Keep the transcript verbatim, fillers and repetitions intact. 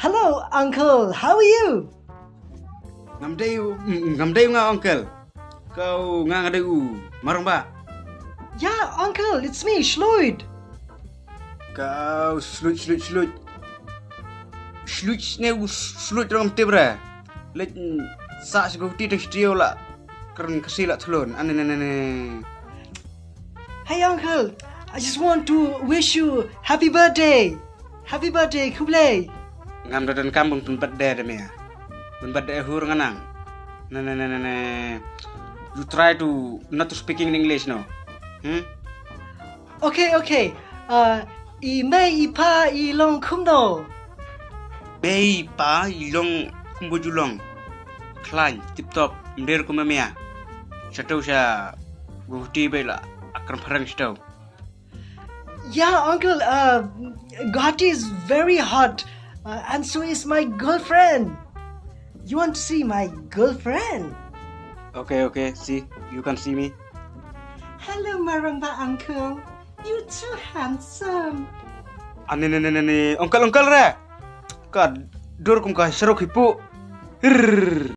Hello, uncle. How are you? Ngam dei u, ngam dei u nga uncle. Kau nga nga dei u Marang ba. Yeah, uncle, it's me, Shluid. Kau Shluid, Shluid, Shluid. Shluid ne u Shluid rong tip re. Leit sa sgoti tang studio la. Kren kasi la thlon. Ane ne ne ne. Hey uncle, I just want to wish you happy birthday. Happy birthday, khublei. Ngam da don kam bun pun birthday da me. Bun birthday hur nganang. Ne ne ne ne ne. You try to not to speaking in English, no? Hmm? Okay, okay. Uh, i mei i pa i long kumno? Mei pa i long kumbo ju long. Khlaiñ, tip top, mder kumba mia. Shato sha Guwahati bela akram pharang shato. Yeah, uncle, uh, Guwahati is very hot, uh, and so is my girlfriend. You want to see my girlfriend? Okay, okay, see, you can see me. Hello, Marang ba uncle. You too handsome. Ani ne ne ne ne, uncle uncle re. Ka dur kum ka shrok hipu. Rrrr.